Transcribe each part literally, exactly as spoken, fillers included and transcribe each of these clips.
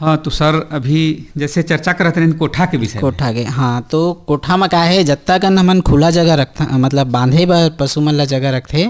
हाँ, तो सर, अभी जैसे चर्चा करत रहेन कोठा के विषय में। कोठा के, हाँ, तो कोठा म का हे, जत्ता कन हमन खुला जगह रखथन, मतलब बांधे बर पशु मन ला जगह रखथे,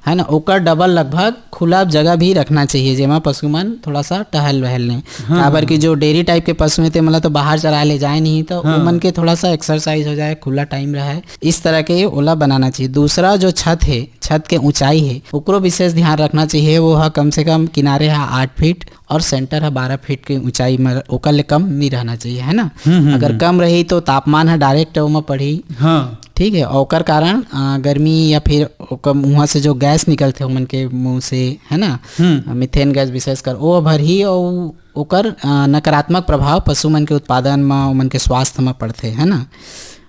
है ना, ओकर डबल लगभग खुला जगह भी रखना चाहिए, जेमा पशु मन थोड़ा सा टहल वहल लें। हाँ, काबर हाँ। कि जो डेयरी टाइप के पशु हे, ते मन ला तो बाहर चराए ले जाए नहीं, तो हाँ। ओमन के थोड़ा सा एक्सरसाइज हो जाए, खुला टाइम रहे, इस तरह के ओला बनाना चाहिए। दूसरा जो छत हे, छत के ऊंचाई हे, ओकरो विशेष ध्यान रखना चाहिए। वो ह कम से कम किनारे ह आठ फीट और सेंटर ह बारह फीट के ऊंचाई में, ओकर ले कम नहीं रहना चाहिए, है ना? हम्म, हम्म, अगर हम्म। कम रही तो तापमान ह डायरेक्ट ओमा पड़ही। हाँ। ठीक है, और ओकर कारण, आ, गर्मी या फिर ओकर मुंह से जो गैस निकलथे ओमन के मुंह से, है ना? हम्म। मीथेन गैस विशेषकर, वो भरही और ओकर, आ, नकारात्मक प्रभाव पशु मन के उत्पादन म, ओमन के स्वास्थ्य म पड़थे, है ना?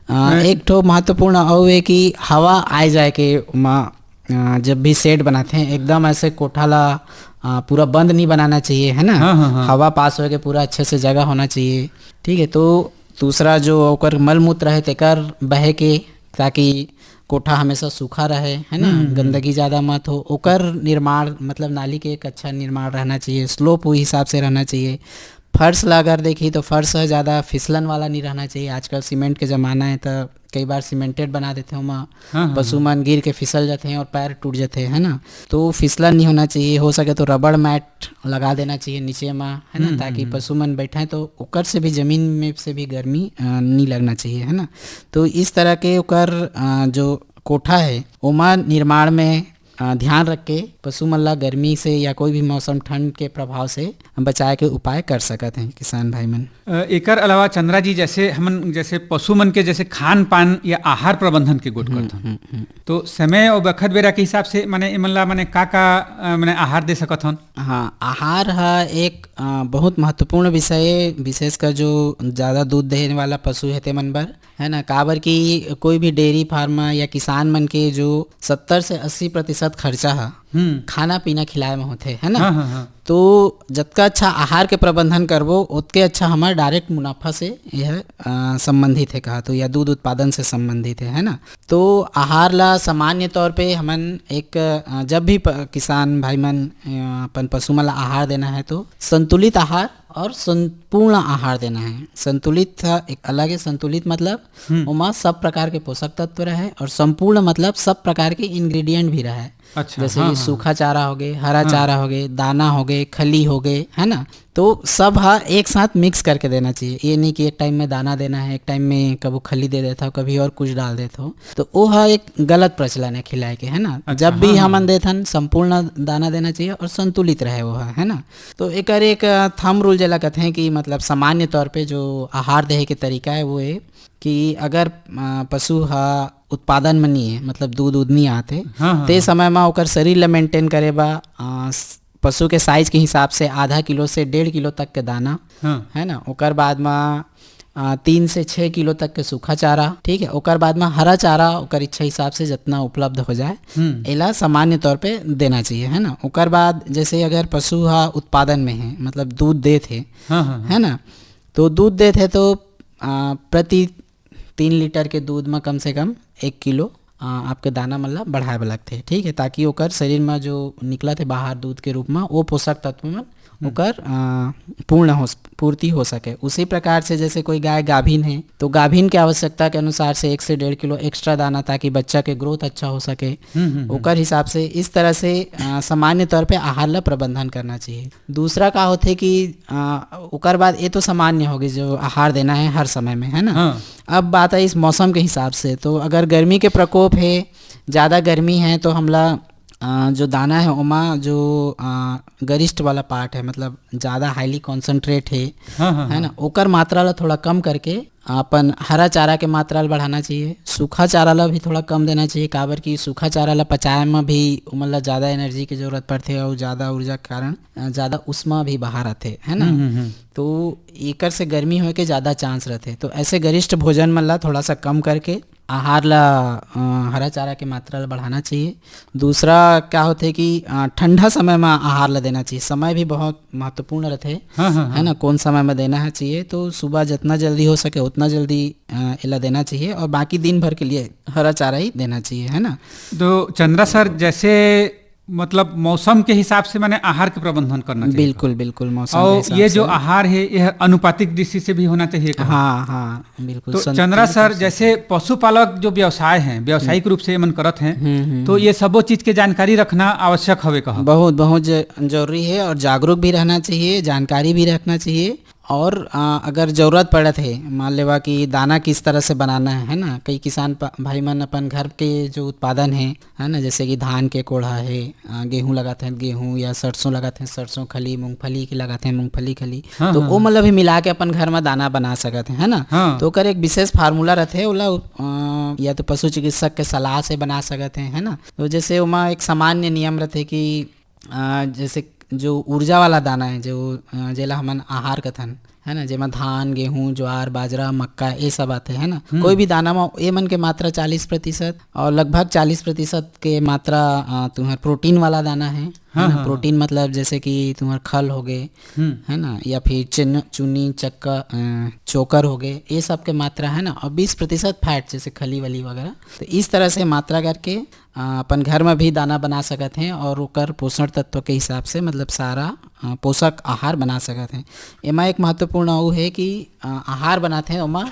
आ, मैं एक ठो महत्वपूर्ण अउ ए कि हवा आए जाए के म, आ, जब भी शेड बनाथे, एकदम ऐसे कोठा ला, आ, पूरा बंद नहीं बनाना चाहिए, है ना? हाँ, हाँ, हाँ। हवा पास होए के पूरा अच्छे से जगह होना चाहिए, ठीक है? तो दूसरा जो ओकर मलमूत्र है, तेकर बहे के, ताकि कोठा हमेशा सूखा रहे, है ना? हम्म, हम्म। गंदगी ज़्यादा मत हो, ओकर निर्माण, मतलब नाली के एक अच्छा निर्माण रहना चाहिए, स्लोप वही हिसाब से रहना चाहिए। फर्श ला अगर देखी तो फर्श ह ज़्यादा फिसलन वाला नहीं रहना चाहिए। आजकल सीमेंट के ज़माना है, तो कई बार सीमेंटेड बना देथे, ओमा हाँ, हाँ, पशु हाँ। मन गिर के फिसल जाथे और पैर टूट जाथे, है ना? तो फिसलन नहीं होना चाहिए। हो सके तो रबड़ मैट लगा देना चाहिए नीचे मा, है ना, हम्म, ताकि हम्म, हम्म। पशु मन बैठे तो ओकर से भी, जमीन में से भी गर्मी, अ, नहीं लगना चाहिए, है ना। तो इस तरह के ओकर, अ, जो कोठा है, ओमा निर्माण में, अ, ध्यान रख के पशु मन ला गर्मी से या कोई भी मौसम, ठंड के प्रभाव से बचाए के उपाय कर सकत हैं किसान भाई मन। अ, एकर अलावा चंद्रा जी, जैसे हमन, जैसे पशु मन के जैसे खान पान या आहार प्रबंधन के गोठ हम्म, करथन, हम्म, हम्म। तो समय और बखत बेरा के हिसाब से, माने, एमन ला, माने, का का, अ, माने, आहार दे सकत हन? हाँ, आहार ह एक, अ, बहुत महत्वपूर्ण विषय है, विशेषकर जो ज़्यादा दूध देने वाला पशु है तेमन बर, है ना? काबर कि कोई भी डेयरी फार्म या किसान मन के जो सत्तर से अस्सी प्रतिशत खर्चा ह हम्म। खाना पीना खिलाए में होथे, है ना? हाँ, हाँ, हाँ। तो जतका अच्छा आहार के प्रबंधन करबो, ओतके अच्छा हमर डायरेक्ट मुनाफा से यह, अ, संबंधित है कहा तो, या दूध उत्पादन से संबंधित है, है ना? तो आहार ला सामान्य तौर पे हमन एक, अ, जब भी प-, किसान भाई मन, अ, अपन पशु मन ला आहार देना है तो संतुलित आहार और संपूर्ण आहार देना है। संतुलित ह एक अलग है, संतुलित मतलब हम्म। ओमा सब प्रकार के पोषक तत्व रहे और संपूर्ण मतलब सब प्रकार के इंग्रेडिएंट भी रहे। अच्छा, जैसे हाँ, कि हाँ। सूखा चारा हो गए, हरा हाँ। चारा हो गए, दाना हो गए, खली हो गए, है ना? तो सब हा एक साथ मिक्स करके देना चाहिए। ये नहीं कि एक टाइम में दाना देना है, एक टाइम में कभी खली दे देता हो, कभी और कुछ डाल देता हो, तो वो हा एक गलत प्रचलन है खिलाए के, है ना? अच्छा, जब भी हाँ, हमन हाँ। देथन, संपूर्ण दाना देना चाहिए और संतुलित रहे वो हा, है ना? तो एकर एक, अ, थंब रूल जेला कथे कि मतलब सामान्य तौर पे जो आहार देहे के तरीका है वो ये कि अगर, अ, पशु हा उत्पादन में नहीं है, मतलब दूध, दूध नहीं आते, हाँ, हाँ, ते हाँ। समय में ओकर शरीर ला मेंटेन करे बा, अ, स-, पशु के साइज के हिसाब से आधा किलो से डेढ़ किलो तक के दाना, हाँ। है ना? ओकर बाद में, अ, तीन से छः किलो तक के सूखा चारा, ठीक है? ओकर बाद में हरा चारा ओकर इच्छा हिसाब से जितना उपलब्ध हो जाए, हम्म। एला सामान्य तौर पे देना चाहिए, है ना? ओकर बाद जैसे अगर पशु हा उत्पादन में है, मतलब दूध देत है, हाँ, हाँ, हाँ। है ना? तो दूध देत है तो, अ, प्रति तीन लीटर के दूध में कम से कम एक किलो, अ, आपके दाना मन ला बढ़ाए बर लगथे, ठीक है, ताकि ओकर शरीर में जो निकलत है बाहर दूध के रूप में, वो पोषक तत्व मन हम्म। ओकर, अ, पूर्ण हो, पूर्ति हो सके। उसी प्रकार से जैसे कोई गाय गाभिन है, तो गाभिन के आवश्यकता के अनुसार से एक से डेढ़ किलो एक्स्ट्रा दाना, ताकि बच्चा के ग्रोथ अच्छा हो सके। हम्म, हम्म, हम्म। ओकर हिसाब से, इस तरह से, अ, सामान्य तौर पे आहार ला प्रबंधन करना चाहिए। दूसरा का होथे कि, अ, ओकर बाद ये तो सामान्य होगे जो आहार देना है हर समय में, है ना? हाँ। अब बात आई इस मौसम के हिसाब से, तो अगर गर्मी के प्रकोप है, ज़्यादा गर्मी है, तो हमला, अ, जो दाना है ओमा जो, अ, गरिष्ठ वाला पार्ट है, मतलब ज़्यादा हाईली कॉन्सेंट्रेट है, हाँ, हाँ, है हाँ। ना, ओकर मात्रा ला थोड़ा कम करके अपन हरा चारा के मात्रा ला बढ़ाना चाहिए, सूखा चारा ला भी थोड़ा कम देना चाहिए, काबर कि सूखा चारा ला पचाए में भी ओमन ला ज़्यादा एनर्जी की जरूरत पड़थे और ज़्यादा ऊर्जा के कारण, अ, ज़्यादा उष्मा भी बाहर आथे, है ना? हम्म, हम्म, हम्म। तो एकर से गर्मी होए के ज़्यादा चांस रहथे। तो ऐसे गरिष्ठ भोजन मन ला थोड़ा सा कम करके आहार ला, अ, हरा चारा के मात्रा ला बढ़ाना चाहिए। दूसरा क्या होथे कि, अ, ठंडा समय में आहार ला देना चाहिए। समय भी बहुत महत्वपूर्ण रहथे, हाँ, हाँ, है हाँ। ना? कौन समय में देना है चाहिए, तो सुबह जितना जल्दी हो सके उतना जल्दी, अ, एला देना चाहिए और बाकी दिन भर के लिए हरा चारा ही देना चाहिए, है ना? तो चंद्रा सर, जैसे मतलब मौसम के हिसाब से माने आहार के प्रबंधन करना चाहिए। बिल्कुल, बिल्कुल, मौसम के और हिसाब ये से। जो आहार है, यह अनुपातिक दृष्टि से भी होना चाहिए कहा? हाँ, हाँ, बिल्कुल, तो संतुलित चंद्रा सर, रूप से। जैसे पशुपालक जो व्यवसाय हैं, व्यावसायिक रूप से ये मन करत हैं, हम्म, हम्म, तो ये सबो चीज के जानकारी रखना आवश्यक हवे कहा? बहुत, बहुत ज-, जरूरी है और जागरूक भी रहना चाहिए, जानकारी भी रखना चाहिए। और आ, अगर जरूरत पड़त है, मान लेवा कि दाना किस तरह से बनाना है, है ना, कई किसान प-, भाई मन अपन घर के जो उत्पादन है, है ना, जैसे कि धान के कोढ़ा है, आ, गेहूं लगात हैं, गेहूं या सरसों लगात हैं, सरसों खली, मूंगफली के लगात हैं, मूंगफली खली, हाँ, तो हाँ, वो मतलब भी मिला के अपन घर में दाना बना सकत हैं, है ना। हाँ। तो ओकर एक विशेष फार्मूला रहते, ओला आ, या तो पशु चिकित्सक के सलाह से बना सकत हैं, है ना। तो जैसे ओमा एक सामान्य नियम रहते कि आ, जैसे जो ऊर्जा वाला दाना है, जो आ, जेला हमन आहार कथन, है ना, जेमा धान, गेहूं, ज्वार, बाजरा, मक्का, ये सब आते हैं ना। कोई भी दाना में ये मन के मात्रा चालीस प्रतिशत और लगभग चालीस प्रतिशत के मात्रा आ, तुम्हार प्रोटीन वाला दाना है, है हाँ, ना। हाँ, प्रोटीन मतलब जैसे कि तुम्हार खल हो गए, हम्म। है ना, या फिर चिन-, चुनी, चक्का, अ, चोकर हो गए, ये सब के मात्रा है ना, और बीस प्रतिशत फैट जैसे खली वली वगैरह। तो इस तरह से मात्रा करके अ, अपन घर में भी दाना बना सकत हैं और ओकर पोषण तत्व के हिसाब से मतलब सारा अ, पोषक आहार बना सकत हैं। एमा एक महत्वपूर्ण अउ है कि अ, आहार बनाते हैं, ओमा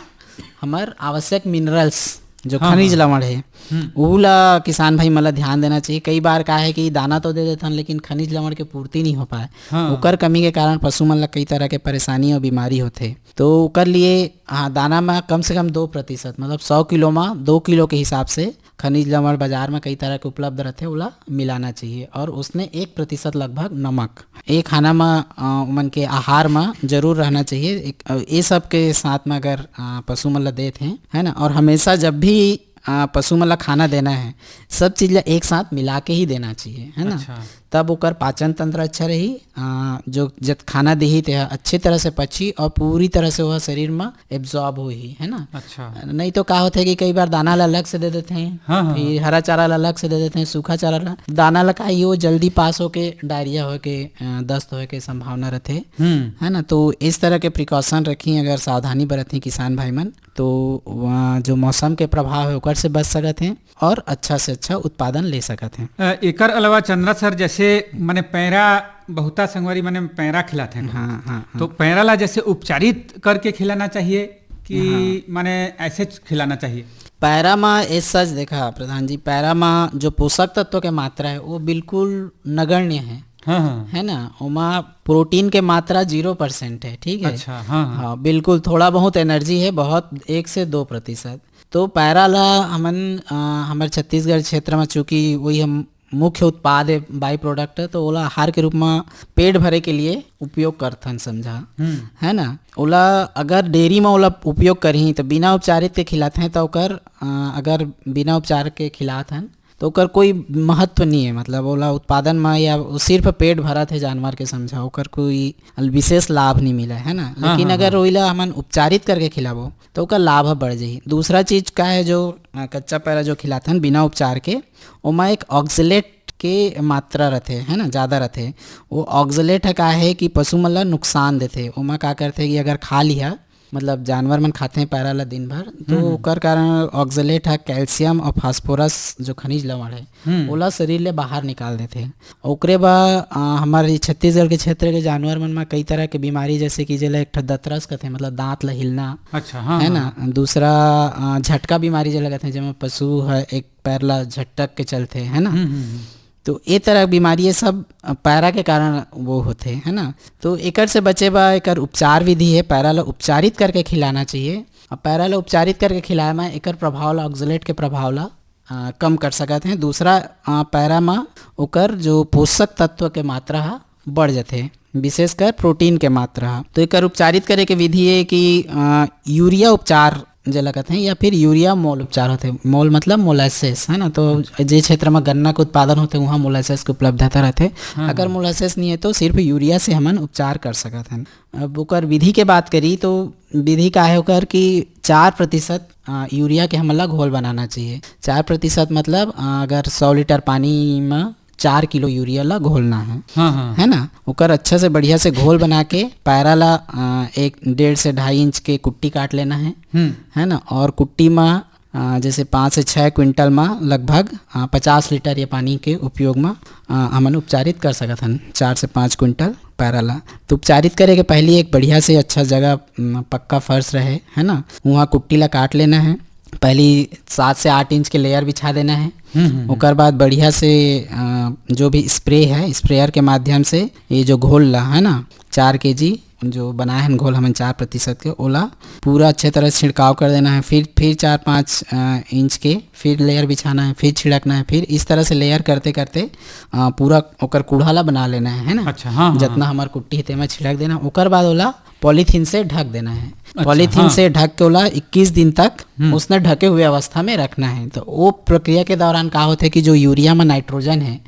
हमर आवश्यक मिनरल्स जो हाँ, खनिज हाँ। लवण है, हम्म। उ ला किसान भाई मन ला ध्यान देना चाहिए। कई बार का है कि दाना तो दे देथन, लेकिन खनिज लवण के पूर्ति नहीं हो पाए। हाँ। ओकर कमी के कारण पशु मन ला कई तरह के परेशानी और बीमारी होथे। तो ओकर लिए, हाँ, दाना में कम से कम दो प्रतिशत, मतलब सौ किलो में दो किलो के हिसाब से खनिज लवण बाजार में कई तरह के उपलब्ध रहथे, ओला मिलाना चाहिए। और उसने एक प्रतिशत लगभग नमक एक खाना में, अ, उमन के आहार में जरूर रहना चाहिए। एक, अ, ये सब के साथ में अगर, अ, पशु मन ला देत हैं, है ना, और हमेशा जब भी, अ, पशु मन ला खाना देना है, सब चीज ला एक साथ मिला के ही देना चाहिए, है ना। अच्छा। तब ओकर पाचन तंत्र अच्छा रही, अ, जो जब खाना देही ते ह अच्छे तरह से पची और पूरी तरह से वह शरीर में एब्जॉर्ब होही, है ना। अच्छा। नहीं तो का होथे कि कई बार दाना ला अलग से दे देथे हैं, हाँ, हाँ, फिर हरा चारा ला अलग से दे देथे हैं, सूखा चारा ला, दाना ला का ही वो जल्दी पास होके डायरिया होके, अ, दस्त होके संभावना रहथे, हम्म। है ना। तो इस तरह के प्रिकॉशन रखी, अगर सावधानी बरतही किसान भाई मन, तो वहाँ जो मौसम के प्रभाव है ओकर से बच सकत हैं और अच्छा से अच्छा उत्पादन ले सकत हैं। अ, एकर अलावा चंद्रा सर, जैसे माने पैरा, बहुता संगवारी माने पैरा खिलाते हैं, हाँ, हाँ, हाँ। तो पैरा ला जैसे उपचारित करके खिलाना चाहिए कि माने ऐसे खिलाना चाहिए? पैरा में ए सच देखा प्रधान जी, पैरा में जो पोषक तत्व के मात्रा है वो बिल्कुल नगण्य है, हाँ, हाँ। है ना। ओमा प्रोटीन के मात्रा जीरो परसेंट है, ठीक है। अच्छा, हाँ, हाँ। हाँ, बिल्कुल, थोड़ा बहुत एनर्जी है, बहुत एक से दो प्रतिशत। तो पैरा ला हमन, अ, हमर छत्तीसगढ़ क्षेत्र में चूंकि वही हम मुख्य उत्पाद है, बाई प्रोडक्ट है, तो ओला आहार के रूप में पेट भरे के लिए उपयोग करथन समझा, हम्म। है ना। ओला अगर डेयरी में ओला उपयोग करही तो बिना उपचारित के खिलाते हैं, तो ओकर, अ, अगर बिना उपचार के खिलात हन तो ओकर कोई महत्व नहीं है, मतलब ओला उत्पादन में या वो सिर्फ पेट भरत है जानवर के समझा, ओकर कोई विशेष लाभ नहीं मिला है ना। हाँ, लेकिन हाँ, अगर हाँ। ओइला हमन उपचारित करके खिलाबो तो ओकर लाभ ह बढ़ जाही। दूसरा चीज का है जो, अ, कच्चा पैरा जो खिलाथन बिना उपचार के, ओमा एक ऑक्सलेट के मात्रा रथे, है ना, ज्यादा रथे। वो ऑक्सलेट ह का है कि पशु मन ला नुकसान देथे। ओमा का करथे कि अगर खा लिया, मतलब जानवर मन खाते हैं पैरा ला दिन भर, तो ओकर कारण ऑक्सलेट ह कैल्शियम और फास्फोरस जो खनिज लवण है, हम्म। ओला शरीर ले बाहर निकाल देथे। ओकरे बाद, अ, हमारे छत्तीसगढ़ के क्षेत्र के जानवर मन में कई तरह के बीमारी, जैसे कि जेला एक ठो दतरस कथे, मतलब दांत ला हिलना, अच्छा, हाँ, है हाँ। ना। दूसरा, अ, झटका बीमारी जेला कथे, जेमा पशु ह एक पैर ला झटक के चलथे, है ना। हम्म, हम्म, हम्म। तो ये तरह के बीमारी, ये सब, अ, पैरा के कारण वो होथे, है ना। तो एकर से बचे बा एकर उपचार विधि है, पैरा ला उपचारित करके खिलाना चाहिए। अब पैरा ला उपचारित करके खिलाए में एकर प्रभाव ला, ऑक्सलेट के प्रभाव ला, अ, कम कर सकत हैं। दूसरा, अ, पैरा में ओकर जो पोषक तत्व के मात्रा ह बढ़ जाथे, विशेषकर प्रोटीन के मात्रा ह। तो एकर उपचारित करे के विधि है कि, अ, यूरिया उपचार जेला कथे या फिर यूरिया मोल उपचार होथे। मोल मतलब मोलासेस, है ना। तो जे क्षेत्र में गन्ना के उत्पादन होथे, वहाँ मोलासेस के उपलब्धता रहथे। हाँ, अगर हाँ। मोलासेस नहीं है तो सिर्फ यूरिया से हमन उपचार कर सकत हन। अब ओकर विधि के बात करी तो विधि का है ओकर कि चार प्रतिशत, अ, यूरिया के हमन ला घोल बनाना चाहिए। चार प्रतिशत मतलब, अ, अगर सौ लीटर पानी में चार किलो यूरिया ला घोलना है, हाँ, हाँ। है ना। ओकर अच्छा से बढ़िया से घोल बना के पैरा ला, अ, एक डेढ़ से ढाई इंच के कुट्टी काट लेना है, हम्म। है ना। और कुट्टी में अ, जैसे पाँच से छः क्विंटल म लगभग, अ, पचास लीटर ये पानी के उपयोग म, अ, हमन उपचारित कर सकत हन, चार से पाँच क्विंटल पैरा ला। तो उपचारित करे के पहली एक बढ़िया से अच्छा जगह, म, पक्का फर्श रहे, है ना, उहाँ कुट्टी ला काट लेना है। पहली सात से आठ इंच के लेयर बिछा देना है। हम्म, हम्म, हम्म। ओकर बाद बढ़िया से, अ, जो भी स्प्रे है, स्प्रेयर के माध्यम से ये जो घोल ला, है ना, चार केजी जो बनाए हन घोल हमन चार प्रतिशत के, ओला पूरा अच्छे तरह से छिड़काव कर देना है। फिर, फिर चार पाँच, अ, इंच के फिर लेयर बिछाना है, फिर छिड़कना है, फिर इस तरह से लेयर करते करते, अ, पूरा ओकर कूढ़ा ला बना लेना है, है ना? अच्छा, हाँ, हाँ, जतना हाँ। हमर कुट्टी है, तेमा छिड़क देना। ओकर बाद ओला पॉलीथीन से ढक देना है। अच्छा, पॉलीथीन हाँ। से ढक के ओला इक्कीस दिन तक हम्म। उसने ढके हुए अवस्था में रखना है। तो वो प्रक्रिया के दौरान का होथे कि जो यूरिया में नाइट्रोजन है,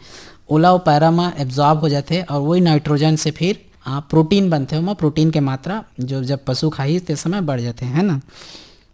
ओला वो पैरा में एब्जॉर्ब हो जाथे और वही नाइट्रोजन से फिर, आ, प्रोटीन बनथे, ओमा प्रोटीन के मात्रा जो जब पशु खाही, ते समय बढ़ जाथे, है ना?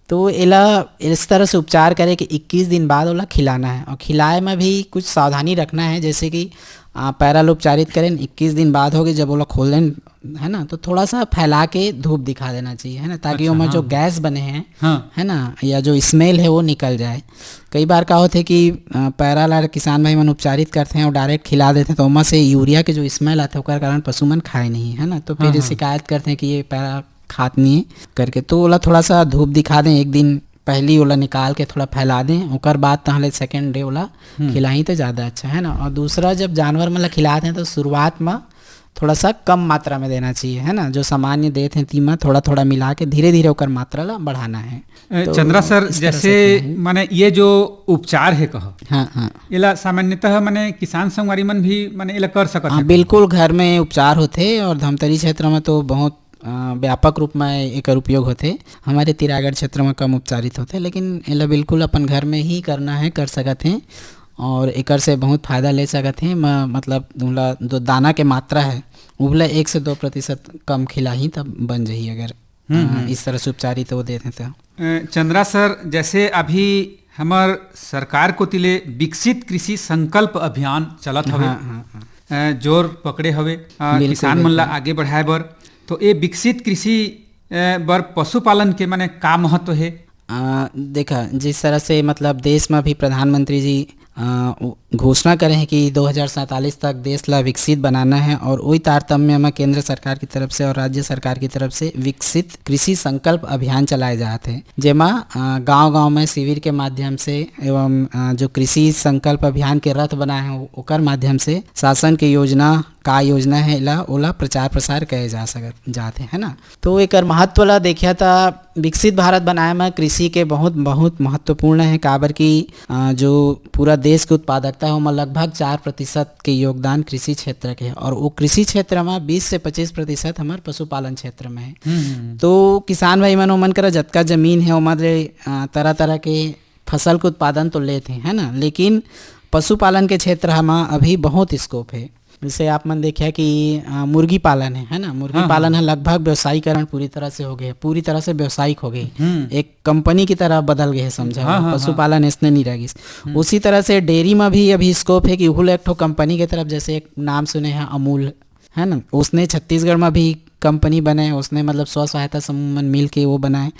तो एला इस तरह से उपचार करे कि इक्कीस दिन बाद ओला खिलाना है, और खिलाए में भी कुछ सावधानी रखना है, जैसे कि, आ, पैरा ल उपचारित करें, इक्कीस दिन बाद हो गए, जब ओला खोलें, है ना, तो थोड़ा सा फैला के धूप दिखा देना चाहिए, है ना, ताकि अच्छा, ओमा हाँ, जो हाँ। गैस बने हैं, हाँ। है ना, या जो स्मेल है, वो निकल जाए। कई बार का होथे कि, अ, पैरा ला किसान भाई मन उपचारित करथे और डायरेक्ट खिला देथे, तो ओमा से यूरिया के जो स्मेल आथे, ओकर कारण पशु मन खाए नहीं, है ना, तो फिर हाँ, ये हाँ। शिकायत करथे कि ये पैरा खात नहीं है करके। तो ओला थोड़ा सा धूप दिखा दें, एक दिन पहली ओला निकाल के थोड़ा फैला दें, ओकर बाद तहाँ ले सेकेंड डे ओला हम्म। खिलाही तो ज़्यादा अच्छा, है ना। और दूसरा, जब जानवर मन ला खिलाते हैं, तो शुरुआत में थोड़ा सा कम मात्रा में देना चाहिए, है ना, जो सामान्य देत हैं, तीमा थोड़ा थोड़ा मिला के धीरे धीरे ओकर मात्रा ला बढ़ाना है। ए, तो चंद्रा सर, इस तरह से जैसे करना है। माने ये जो उपचार है कह, हाँ, हाँ। एला सामान्यतः माने किसान संगवारी मन भी माने एला कर सकत हाँ, हैं। बिल्कुल, घर में उपचार होथे और धमतरी क्षेत्र में तो बहुत, अ, व्यापक रूप में एकर उपयोग होथे। हमारे तिरागढ़ क्षेत्र में कम उपचारित होथे, लेकिन एला बिल्कुल अपन घर में ही करना है, कर सकत हैं और एकर से बहुत फायदा ले सकत हैं। म-, मतलब, उला जो दाना के मात्रा है, उला एक से दो प्रतिशत कम खिलाही, तब बन जाही, अगर, हम्म, अ, हम्म। इस तरह से उपचारित वो देथे तो। अ, चंद्रा सर, जैसे अभी हमर सरकार कोति ले विकसित कृषि संकल्प अभियान चलत हवे, हाँ, हाँ, हाँ। अ, जोर पकड़े हवे, अ, बिल्कुल, किसान मन ला बिल्कुल। आगे बढ़ाए बर, तो ये विकसित कृषि, अ, बर पशुपालन के माने का महत्व हे? अ, देखा, जिस तरह से, मतलब, देश में भी प्रधानमंत्री जी, अ, उ-, घोषणा करे हैं कि दो हज़ार सैंतालीस तक देश ला विकसित बनाना है, और वही तारतम्य में केंद्र सरकार की तरफ से और राज्य सरकार की तरफ से विकसित कृषि संकल्प अभियान चलाए जात है, जेमा, अ, गांव-गांव में शिविर के माध्यम से एवं, अ, जो कृषि संकल्प अभियान के रथ बनाए हैं, ओकर माध्यम से शासन के योजना, का योजना है ला, ओला प्रचार प्रसार करे जा सकत, जात है, है ना? तो एकर महत्व ला देखिया त विकसित भारत बनाए में कृषि के बहुत, बहुत महत्वपूर्ण है, काबर कि, अ, जो पूरा देश के उत्पादकता है, ओमा लगभग चार प्रतिशत के योगदान कृषि क्षेत्र के है, और वो कृषि क्षेत्र में बीस से पच्चीस प्रतिशत हमर पशुपालन क्षेत्र में है। हम्म। तो किसान भाई मन, ओमन करा जतका जमीन है, ओमन ले, अ, तरह-तरह के फसल के उत्पादन तो लेत हैं, है ना, लेकिन पशुपालन के क्षेत्र म अभी बहुत स्कोप है। जैसे आप मन देखिया कि, अ, मुर्गी पालन है, है ना, मुर्गी हाँ, पालन हाँ। है, लगभग व्यवसायीकरण पूरी तरह से हो गए, पूरी तरह से व्यावसायिक हो गए, हम्म। एक कंपनी की तरह बदल गए है, समझा हाँ, हुआ। हाँ, हाँ। पशुपालन इसने नहीं रह गइस। हम्म। उसी तरह से डेयरी में भी अभी स्कोप है कि उहुल एक ठो कंपनी की तरफ, जैसे एक नाम सुने हैं अमूल, है ना, उसने छत्तीसगढ़ में भी कंपनी बने, उसने, मतलब, स्व सहायता समूह मन मिल के वो बनाए।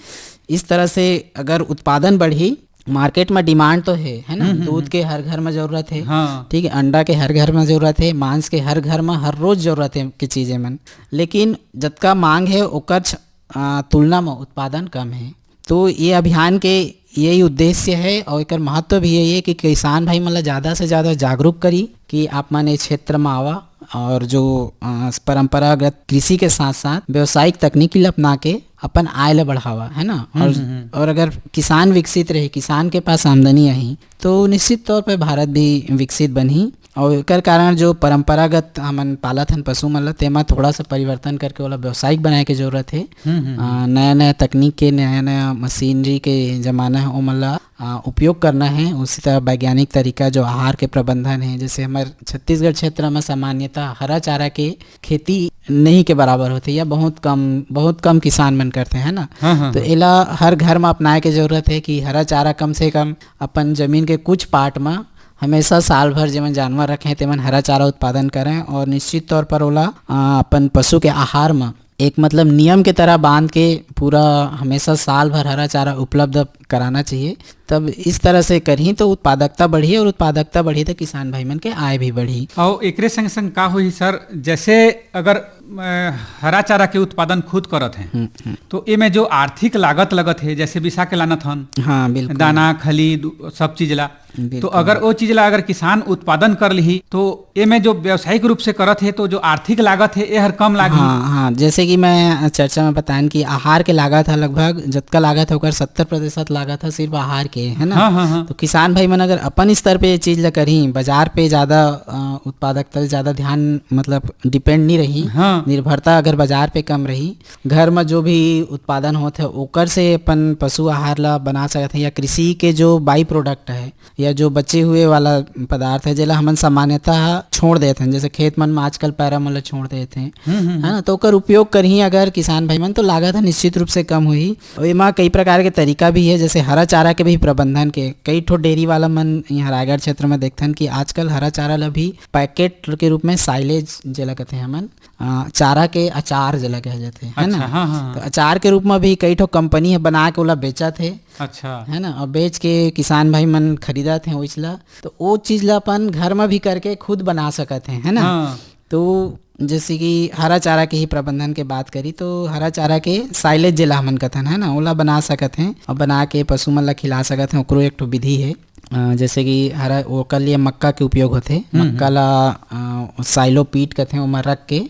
इस तरह से अगर उत्पादन बढ़ी, मार्केट में डिमांड तो है, है ना, हम्म, हम्म, दूध हम्म। के हर घर में जरूरत है, हाँ। ठीक है, अंडा के हर घर में जरूरत है, मांस के हर घर में हर रोज जरूरत है की चीजें मन, लेकिन जतका मांग है, ओकर छ-, आ, तुलना में उत्पादन कम है। तो ये अभियान के यही उद्देश्य है और एकर महत्व भी यही है कि किसान भाई मन ला ज्यादा से ज्यादा जागरूक करी कि आप मन ये क्षेत्र में आवा और जो, अ, परंपरागत कृषि के साथ-साथ व्यावसायिक तकनीकी ल अपना के अपन आय ल बढ़ावा, है ना? हम्म, और, हम्म, हम्म। और अगर किसान विकसित रही, किसान के पास आमदनी आही, तो निश्चित तौर पे भारत भी विकसित बनही। और एकर कारण जो परंपरागत हमन पालत हन पशु मन ल, तेमा थोड़ा सा परिवर्तन करके ओला व्यावसायिक बनाए के जरूरत हे। हम्म, हम्म, हम्म। अ, नया-नया तकनीक के, नया-नया मशीनरी के जमाना हे, ओमन ल, अ, उपयोग करना हे। उसी तरह वैज्ञानिक तरीका जो आहार के प्रबंधन हे, जैसे हमर छत्तीसगढ़ क्षेत्र में सामान्यतः हरा चारा के खेती नहीं के बराबर होथे या बहुत कम, बहुत कम किसान मन करथे, है ना? हाँ, हाँ, तो हाँ। एला हर घर में अपनाए के जरूरत हे कि हरा चारा कम से कम अपन जमीन के कुछ पार्ट में हमेशा साल भर जेमन जानवर रखे हे, तेमन हरा चारा उत्पादन करें और निश्चित तौर पर ओला, आ, अपन पशु के आहार में एक मतलब नियम के तरह बांध के पूरा हमेशा साल भर हरा चारा उपलब्ध कराना चाहिए। तब इस तरह से करही तो उत्पादकता बढ़ी, और उत्पादकता बढ़ी तो किसान भाई मन के आय भी बढ़ी। और एकरे संग संग का होही सर, जैसे अगर अ, हरा चारा के उत्पादन खुद करत हैं, हम्म, हम्म। तो एमे जो आर्थिक लागत लगत है, जैसे बिसा के लानत हन, हाँ, बिल्कुल। दाना, खली, दु-, सब चीज ला, बिल्कुल। तो अगर वो चीज ला अगर किसान उत्पादन कर लिही, तो एमे जो व्यावसायिक रूप से करत है, तो जो आर्थिक लागत है, ये हर कम लागही। हाँ, हाँ, जैसे कि मैं चर्चा में बताएन कि आहार के लागत है, लगभग जतका लागत है, ओकर सत्तर प्रतिशत लागत है सिर्फ आहार के, है ना? हाँ, हाँ, हाँ। तो किसान भाई मन अगर अपन स्तर पे ये चीज ला करही, बाजार पे ज्यादा, अ, उत्पादकता ज्यादा ध्यान, मतलब, डिपेंड नहीं रही, हाँ। निर्भरता अगर बाजार पे कम रही, घर में जो भी उत्पादन होत है, ओकर से अपन पशु आहार ला बना सकत हैं, या कृषि के जो बाई प्रोडक्ट है, या जो बचे हुए वाला पदार्थ है, जेला हमन सामान्यतः छोड़ देत हैं, जैसे खेत मन में आजकल पैरा मन ला छोड़ देत हैं, हम्म, हम्म, है ना, तो ओकर उपयोग करही अगर किसान भाई मन, तो लागत है निश्चित रूप से कम होही। और एमा कई प्रकार के तरीका भी है, जैसे हरा चारा के भी प्रबंधन के। कई ठो डेयरी वाला मन यहाँ रायगढ़ क्षेत्र में देखथन कि आजकल हरा चारा ला भी पैकेट के रूप में साइलेज जेला कथे हमन, अ, चारा के अचार जेला कहे जाथे, है अच्छा, ना? हाँ, हाँ, हाँ। तो अचार के रूप में भी कई ठो कंपनी है बना के ओला बेचत है, अच्छा। है ना? और बेच के किसान भाई मन खरीदत हैं ओइच ला, तो वो चीज ला अपन घर में भी करके खुद बना सकत हैं, है ना? हाँ। तो जैसे कि हरा चारा के ही प्रबंधन के बात करी, तो हरा चारा के साइलेज जेला हमन कथन, है ना, ओला बना सकत हैं और बना के पशु मन ला खिला सकत हैं, ओकरो एक ठो विधि है। अ, जैसे कि हरा, ओकर लिए मक्का के उपयोग होथे। हम्म, मक्का हम्म। ला, अ, साइलो पीट कथे, ओमा रख के,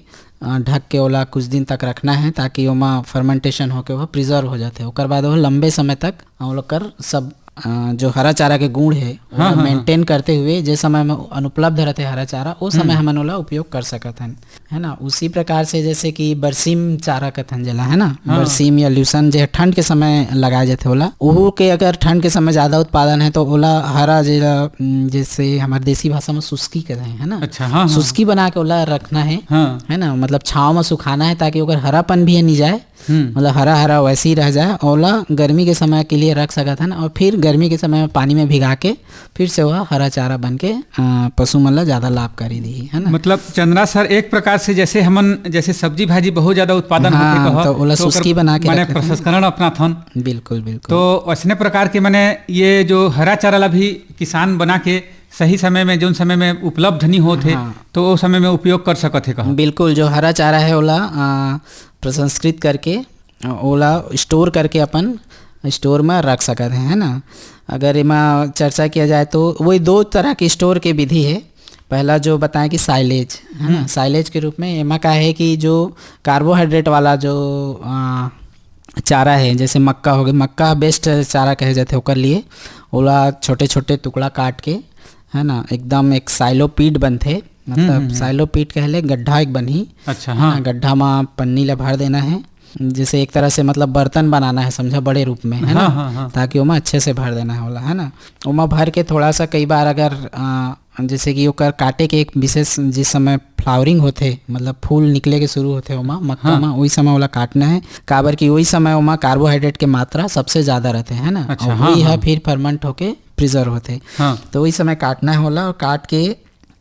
अ, ढक के ओला कुछ दिन तक रखना है, ताकि ओमा फर्मेंटेशन होके वो प्रिजर्व हो जाथे। ओकर बाद वो लंबे समय तक, अ, ओकर सब, अ, जो हरा चारा के गुण है, हाँ, ओला हाँ, हाँ। मेंटेन करते हुए, जे समय में अनुपलब्ध रहते हरा चारा, वो समय हम्म। हमन ओला उपयोग कर सकत हन, है ना? उसी प्रकार से जैसे कि बरसीम चारा कथन जेला, है ना? हाँ। बरसीम या लूसन जे ठंड के समय लगाए जाथे ओला, ओहू के अगर ठंड के समय ज्यादा उत्पादन है, तो ओला हरा जेला, उम, जैसे हमारे देसी भाषा में सुस्की कहते हैं, है ना? अच्छा, हाँ, हाँ। सुस्की बना के ओला रखना है, हाँ। है ना? मतलब छाँव में सुखाना है, ताकि ओकर हरापन भी नहीं जाए, हम्म। मतलब हरा हरा वैसे ही रह जाए। ओला गर्मी के समय के लिए रख सकत हन और फिर गर्मी के समय में पानी में भिगा के फिर से वह हरा चारा बन के, अ, पशु मन ला ज्यादा लाभकारी दिही, है ना? मतलब चंद्रा सर, एक प्रकार से जैसे हमन, जैसे सब्जी भाजी बहुत ज्यादा उत्पादन हाँ, होथे कहो, तो ओला तो ओकर सुस्की बना के माने रख लेथन। प्रसंस्करण अपनाथन। बिल्कुल, बिल्कुल। तो वैसने प्रकार के माने ये जो हरा चारा ला भी किसान बना के सही समय में, जोन समय में उपलब्ध नहीं होत हे, हाँ। तो वो समय में उपयोग कर सकत हे कहो। बिल्कुल, जो हरा चारा है ओला, अ, प्रसंस्कृत करके, अ, ओला स्टोर करके अपन स्टोर में रख सकत हैं, है ना? अगर एमा चर्चा किया जाए तो वही दो तरह के स्टोर के विधि है। पहला जो बताएं कि साइलेज, है ना? हम्म। साइलेज के रूप में एमा का है कि जो कार्बोहाइड्रेट वाला जो, अ, चारा है, जैसे मक्का हो गया, मक्का बेस्ट चारा कहे जाते ओकर लिए, ओला छोटे-छोटे टुकड़ा काट के, है ना, एकदम एक साइलो पीट बनथे, मतलब हम्म, हम्म, हम्म। साइलो पीट कह ले, गड्ढा एक बनही, अच्छा, है ना, हाँ। गड्ढा मा पन्नी ला भर देना है, जैसे एक तरह से मतलब बर्तन बनाना है, समझा, बड़े रूप में, है ना, हाँ, हाँ, हाँ। ताकि ओमा अच्छे से भर देना है ओला, है ना। ओमा भर के थोड़ा सा कई बार अगर, अ, जैसे कि ओकर काटे के एक विशेष, जिस समय फ्लावरिंग होथे, मतलब फूल निकले के शुरू होथे ओमा, मक्का हाँ। मा, ओई समय ओला काटना है, काबर कि ओई समय ओमा कार्बोहाइड्रेट के मात्रा सबसे ज्यादा रहथे, है ना, अच्छा, और हाँ, वही ह हाँ। फिर फर्मेंट होके प्रिजर्व होथे। हाँ। तो ओई समय काटना है ओला, और काट के,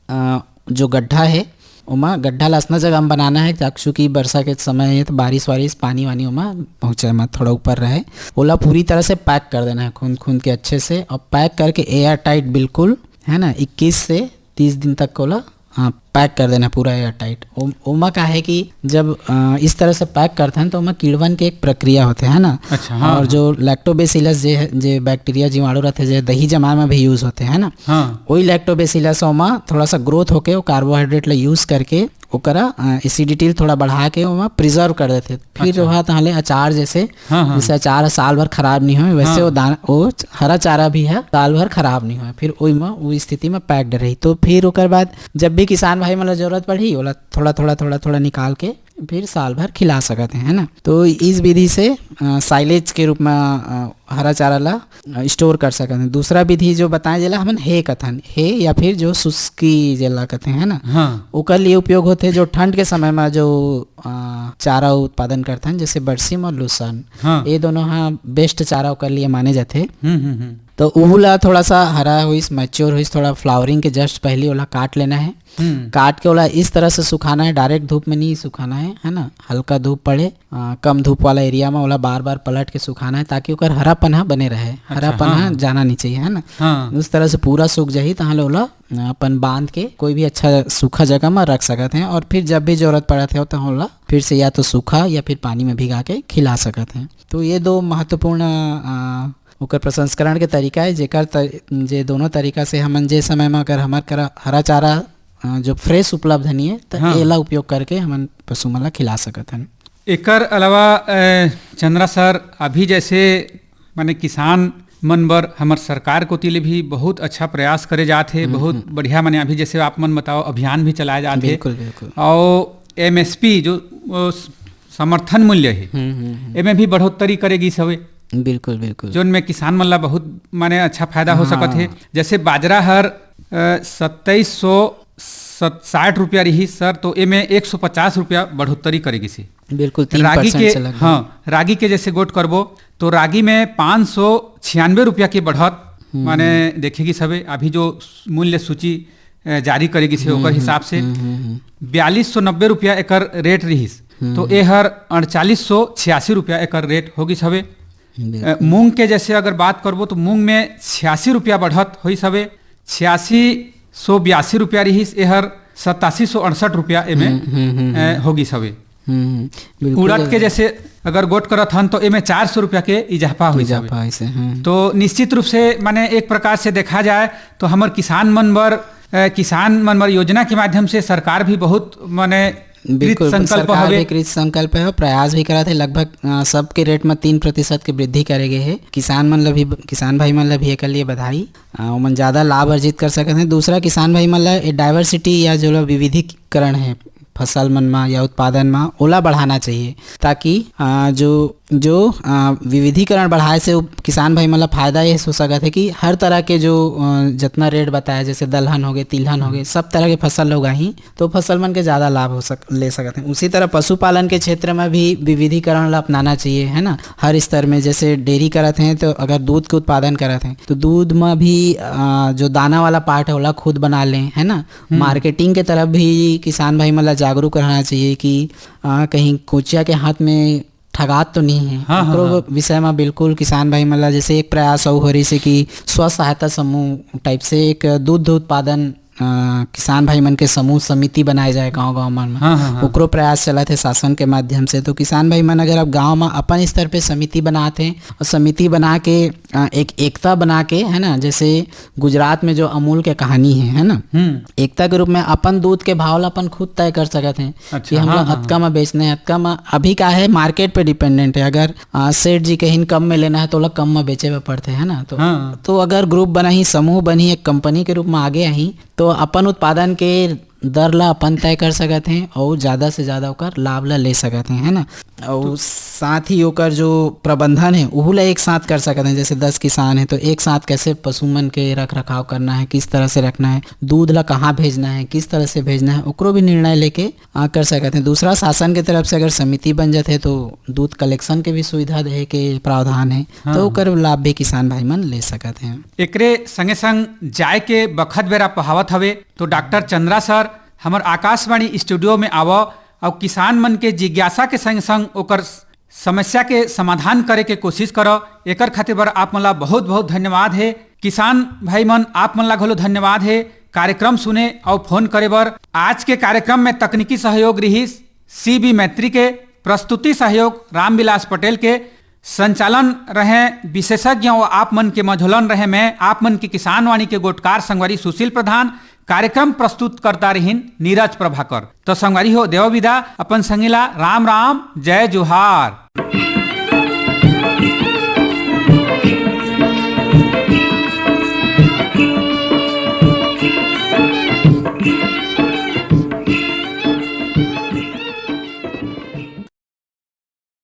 अ, जो गड्ढा है, ओमा गड्ढा ला असना जगह में बनाना है, ताकि चूंकि बरसा के समय है, तो बारिश वारिश, पानी वानी ओमा पहुंचे, मा थोड़ा ऊपर रहे। ओला पूरी तरह से पैक कर देना है, खूंद खूंद के अच्छे से, और पैक करके एयर टाइट बिल्कुल, है ना, इक्कीस से तीस दिन तक ओला, हाँ, पैक कर देना पूरा एयर टाइट। ओ-, ओमा का है कि जब, अ, इस तरह से पैक करते हैं, तो ओमा कीड़वन के एक प्रक्रिया होथे, है ना? अच्छा, हाँ, और हाँ। जो लैक्टोबैसिलस जे है, जे बैक्टीरिया, जीवाणु रहते, जे दही जमा में भी यूज होथे, है ना? हाँ। वही लैक्टोबैसिलस ओमा थोड़ा सा ग्रोथ होके, वो कार्बोहाइड्रेट ला यूज करके ओकरा, अ, एसिडिटी थोड़ा बढ़ा के ओमा प्रिजर्व कर देथे। फिर अच्छा। ओहा तहाँ ले अचार जैसे, हाँ, हाँ। जैसे अचार साल भर खराब नहीं होय, वैसे हाँ। वो दाना, वो हरा चारा भी है, साल भर खराब नहीं होय। फिर ओई में, वो स्थिति में पैक्ड रही। तो फिर ओकर बाद जब भी किसान भाई मन ला जरूरत पड़ही, ओला थोड़ा, थोड़ा, थोड़ा, थोड़ा निकाल के फिर साल भर खिला सकत हैं, है ना? तो इस विधि से, अ, साइलेज के रूप में, अ, हरा चारा ला, अ, स्टोर कर सकत हैं। दूसरा विधि जो बताए, जेला हमन हे कथन, हे या फिर जो सुस्की जेला कथे, है ना? हाँ। ओकर लिए उपयोग होथे, जो ठंड के समय में जो, अ, चारा उत्पादन करथन, जैसे बरसीम और लूसन, हाँ। ये दोनों हा बेस्ट चारा ओकर लिए माने जाथे। हम्म, हम्म, हम्म। तो उहू ला थोड़ा सा हरा होइस, मैच्योर होइस, थोड़ा फ्लावरिंग के जस्ट पहले ओला काट लेना है। हम्म। काट के ओला इस तरह से सुखाना है, डायरेक्ट धूप में नहीं सुखाना है, है ना। हल्का धूप पड़े, अ, कम धूप वाला एरिया में ओला बार बार पलट के सुखाना है, ताकि ओकर हरापन ह बने रहे, अच्छा, हरापन हाँ, ह हाँ। जाना नहीं चाहिए, है ना। हाँ। उस तरह से पूरा सूख जाही, तहाँ ले ओला, अ, अपन बांध के कोई भी अच्छा सूखा जगह में रख सकत हैं, और फिर जब भी जरूरत पड़त है, तो ओला फिर से या तो सूखा या फिर पानी में भिगा के खिला सकत हैं। तो ये दो महत्वपूर्ण, अ, ओकर प्रसंस्करण के तरीका है, जेकर त-, जे दोनों तरीका से हमन जे समय में अगर हमर करा हरा चारा, अ, जो फ्रेश उपलब्ध नहीं है, तो हाँ। एला उपयोग करके हमन पशु मन ला खिला सकत हन। एकर अलावा, अ, चंद्रा सर, अभी जैसे माने किसान मन बर हमर सरकार कोति ले भी बहुत अच्छा प्रयास करे जात हे, हम्म, बहुत हम्म। बढ़िया। माने अभी जैसे आप मन बताओ, अभियान भी चलाए जात हे। बिल्कुल, बिल्कुल। और एमएसपी जो, अ, स-, समर्थन मूल्य हे, हम्म, हम्म, हम्म। एमे भी बढ़ोतरी करे गिस हवे। बिल्कुल, बिल्कुल। जोन में किसान मन ला बहुत माने अच्छा फायदा हो हाँ। सकत हे। जैसे बाजरा हर, अ, सत्ताईस सौ साठ रुपया रही सर, तो एमे एक सौ पचास रुपया बढ़ोतरी करे गिस हे। बिल्कुल, तीन परसेंट रागी के, से लगभग। हाँ, रागी के जैसे गोठ करबो, तो रागी में पाँच सौ छियानवे रुपया के बढ़त, हम्म। माने देखे गिस हवे। अभी जो मूल्य सूची, अ, जारी करे गिस हे, हम्म, ओकर हम्म, हिसाब से हम्म, हम्म, हम्म। बयालीस सौ नब्बे रुपया एकर रेट रिहिस, हम्म, तो हम्म। एहर अड़चालीस सौ छियासी रुपया एकर रेट हो गिस हवे। बिल्कुल। अ, मूंग के जैसे अगर बात करबो, तो मूंग में छियासी रुपया बढ़त होइस हवे, छियासी सौ बयासी रुपया रिहिस, एहर सतासी सौ अड़सठ रुपया एमे, हम्म, हम्म, हम्म, अ, हम्म। हो गिस हवे। हम्म, हम्म, बिल्कुल। उड़द के जैसे अगर गोठ करत हन, तो एमे चार सौ रुपया के इजाफा होइस हवे। इजाफा होइस हे, हम्म। तो निश्चित रूप से, माने, एक प्रकार से देखा जाए, तो हमर किसान मन बर, अ, किसान मन बर योजना के माध्यम से सरकार भी बहुत, माने, बिल्कुल, कृत संकल्प सरकार हवे। भी कृत संकल्प है और प्रयास भी करत है। लगभग, अ, सबके रेट में तीन प्रतिशत के वृद्धि करे गे हे। किसान मन ला भी, किसान भाई मन ला भी एकर लिए बधाई। अ, ओमन ज्यादा लाभ अर्जित कर सकत हैं। दूसरा, किसान भाई मन ला ए डाइवर्सिटी या जो ला विविधीकरण है फसल मन मा या उत्पादन मा, ओला बढ़ाना चाहिए, ताकि, अ, जो, जो, अ, विविधीकरण बढ़ाए से उ-, किसान भाई मन ला फायदा ये हो सकत है कि हर तरह के जो, अ, जतना रेट बताया, जैसे दलहन हो गए, तिलहन हो गए, सब तरह के फसल ला उगाही, तो फसल मन के ज्यादा लाभ हो सक-, ले सकत हैं। उसी तरह पशुपालन के क्षेत्र में भी विविधीकरण ला अपनाना चाहिए, है ना। हर स्तर में, जैसे डेयरी करत हैं, तो अगर दूध के उत्पादन करत हैं, तो दूध में भी, अ, जो दाना वाला पार्ट है, ओला खुद बना लें, है ना। हम्म। मार्केटिंग के तरफ भी किसान भाई मन ला जागरूक रहना चाहिए कि, अ, कहीं कोचिया के हाथ में ठगात तो नहीं है। हाँ, हाँ, ओकरो हाँ। विषय में बिल्कुल किसान भाई मन ला, जैसे एक प्रयास अउ हो रही से कि स्व सहायता समूह टाइप से एक दूध उत्पादन, अ, किसान भाई मन के समूह समिति बनाए जाए गांव-गांव मन में। हाँ, हाँ, हाँ। ओकरो प्रयास चलत है शासन के माध्यम से। तो किसान भाई मन अगर अब गांव में अपन स्तर पे समिति बनात हैं और समिति बना के, अ, एक एकता बना के, है ना, जैसे गुजरात में जो अमूल के कहानी है, है ना, हम्म। एकता के रूप में अपन दूध के भाव ला अपन खुद तय कर सकत हैं अच्छा, कि हमला हाँ, हाँ, अतका हाँ। में बेचना है, अतका में। अभी का है, मार्केट पे डिपेंडेंट है। अगर, अ, सेठ जी कहीं कम में लेना है, तो ओला कम में बेचे में पड़ते हैं ना। तो, हाँ। तो अगर ग्रुप बनाही, समूह बनही, एक कंपनी के रूप में आगे आही, तो अपन उत्पादन के दर ला अपन तय कर सकत हैं और ज्यादा से ज्यादा ओकर लाभ ला ले सकत हैं, है ना। और तो साथ ही ओकर जो प्रबंधन है, ओहू ला एक साथ कर सकत हैं। जैसे दस किसान हैं, तो एक साथ कैसे पशु मन के रख रखाव करना है, किस तरह से रखना है, दूध ला कहाँ भेजना है, किस तरह से भेजना है, ओकरो भी निर्णय लेके, आ, कर सकत हैं। दूसरा, शासन के तरफ से अगर समिति बन जाते, तो दूध कलेक्शन के भी सुविधा देहे के प्रावधान है, हाँ। तो ओकर लाभ भी किसान भाई मन ले सकत हैं। एकरे संगे संग जाए के बखत बेरा पहावत हवे, तो डॉक्टर चंद्रा सर, हमर आकाशवाणी स्टूडियो में आवव, अउ किसान मन के जिज्ञासा के संग संग ओकर समस्या के समाधान करे के कोशिश करव। एकर खातिर बर आप मन ला बहुत बहुत धन्यवाद हे। किसान भाई मन, आप मन ला घलो धन्यवाद हे कार्यक्रम सुने अउ फोन करे बर। आज के कार्यक्रम में तकनीकी सहयोग रिहिस सीबी मैत्री के, प्रस्तुति सहयोग रामविलास पटेल के, संचालन रहे विशेषज्ञ अउ आप मन के मझोलन रहे मैं, आप मन के किसानवाणी के गोटकार संगवारी सुशील प्रधान। कार्यक्रम प्रस्तुतकर्ता रहिन नीरज प्रभाकर। तो संगवारी हो, देव विदा अपन संगी ला, राम राम, जय जोहार।